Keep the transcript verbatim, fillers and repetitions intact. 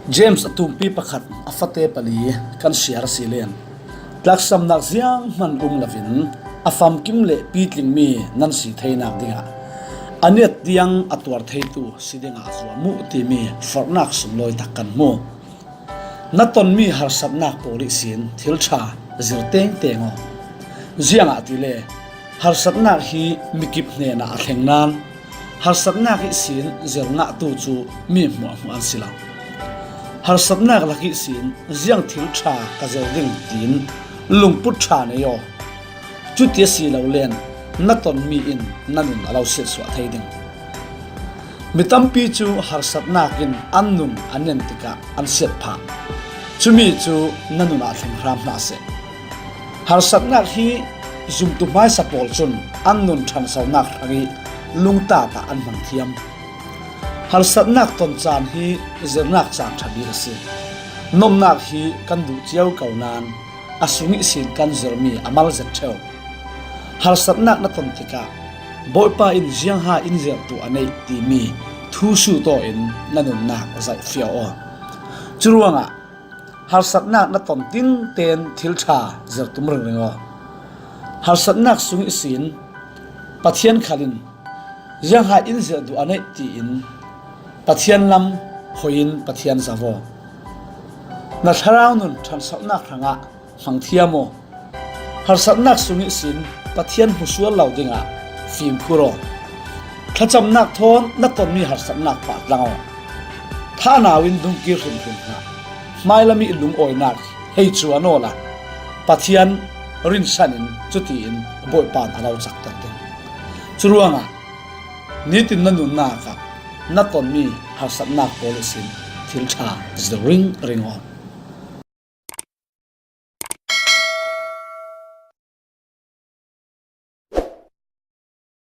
James a tumpi pakhat a fate pali kan siar a si len. Tlaksamnak zianghman um loin a famkim le pitlingmi nan si theinak dingah a niat tiang a tuar theitu si dingah zuam uh timi forhnak sunglawi tak kan hmu. Na tonmi harsatnak pawl ihsin thil ṭha zir tengteng aw. Ziangahtile harsatnak hi mikip hnenah a thleng nain harsatnak ihsin zir ngahtu cu mi hmuahhmuah an si lo. Harsatnak lak ihsin ziang thil ṭha ka zir ding tiin lungput ṭha nei aw. Cuti a si lo len na tonmi in na nun a lo siatsuah thei ding. Mi tampi cu harsatnak in an nun an nen tikah an siat phah. Cumi cu na nun ah thleng hram hna seh. Harsatnak hi zumtu hmaisa pawl cun an nun ṭhansonak hrangih lungtat ah an hmang thiam. Harsatnak ton caan hi zirnak caan ṭha bik a si. Nomnak hi kan duh cio ko nain a sung ihsin kan zirmi a mal zet ṭheu. Harsatnak na ton tikah Bawipa in ziangha in zirtu a neih timi thusu tawh in na nunnak zohfiah aw. Curuangah harsatnak na ton tinten thil ṭha zir tum ringring aw. Harsatnak sung ihsin Pathian khal in ziangha in zirtu a neih tiin Pathian lam hoi in Pathian zoh aw. Na thlarau nun ṭhansonak hrangah hmang thiam aw. Harsatnak sung ihsin Pathian hmusual lo dingah fimkhur aw. Thlacamnak thawn na tonmi harsatnak pah tlang aw. Thahnau in dungkir hrimhrim hna. Hmailam ih lungawinak hei cuan awla Pathian rinsan in cutiin Bawipa in a lo cakter ding. Curuangah nitin na nunnak ah na tonmi harsatnak pawl ihsin thil ṭha zir ringring aw.